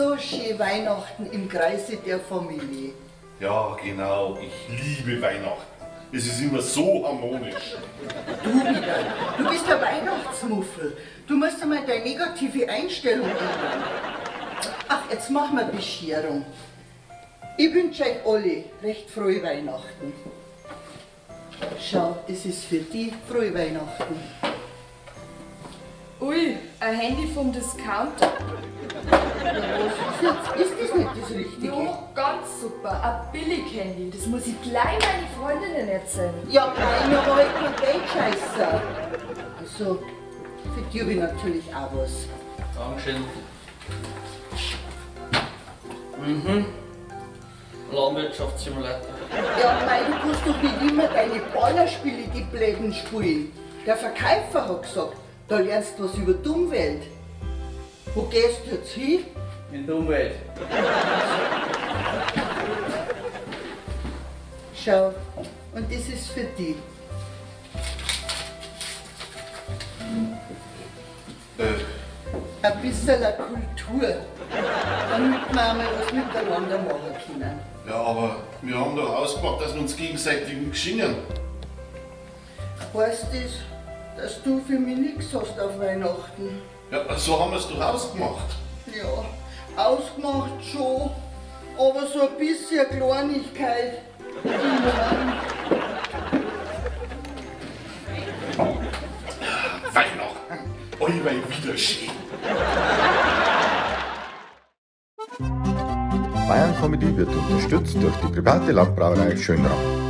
So schön Weihnachten im Kreise der Familie. Ja, genau. Ich liebe Weihnachten. Es ist immer so harmonisch. Du wieder. Du bist der Weihnachtsmuffel. Du musst einmal deine negative Einstellung ändern. Ach, jetzt machen wir Bescherung. Ich wünsche euch alle recht frohe Weihnachten. Schau, das ist für die frohe Weihnachten. Ui, ein Handy vom Discounter. Ja, was ist jetzt? Ist das nicht das Richtige? Ja, ganz super. Ein Billig-Handy. Das muss ich gleich meine Freundinnen erzählen. Ja, nein, aber halt kein Geldscheißer. Also, für dich habe ich natürlich auch was. Dankeschön. Mhm. Landwirtschaftssimulator. Ja, mei, du kannst doch nicht immer deine Ballerspiele, die Bläden spielen. Der Verkäufer hat gesagt, da lernst du was über die Umwelt. Wo gehst du jetzt hin? In die Umwelt. Schau, und das ist für dich. Ein bisschen Kultur, damit wir einmal was miteinander machen können. Ja, aber wir haben doch ausgemacht, dass wir uns gegenseitig nichts schenken. Heißt das, dass du für mich nichts hast auf Weihnachten? Ja, so haben wir es doch ausgemacht. Ja, ausgemacht schon, aber so ein bisschen Kleinigkeit. Weihnachten, allweil wieder schön. Bayern Comedy wird unterstützt durch die private Landbrauerei Schönram.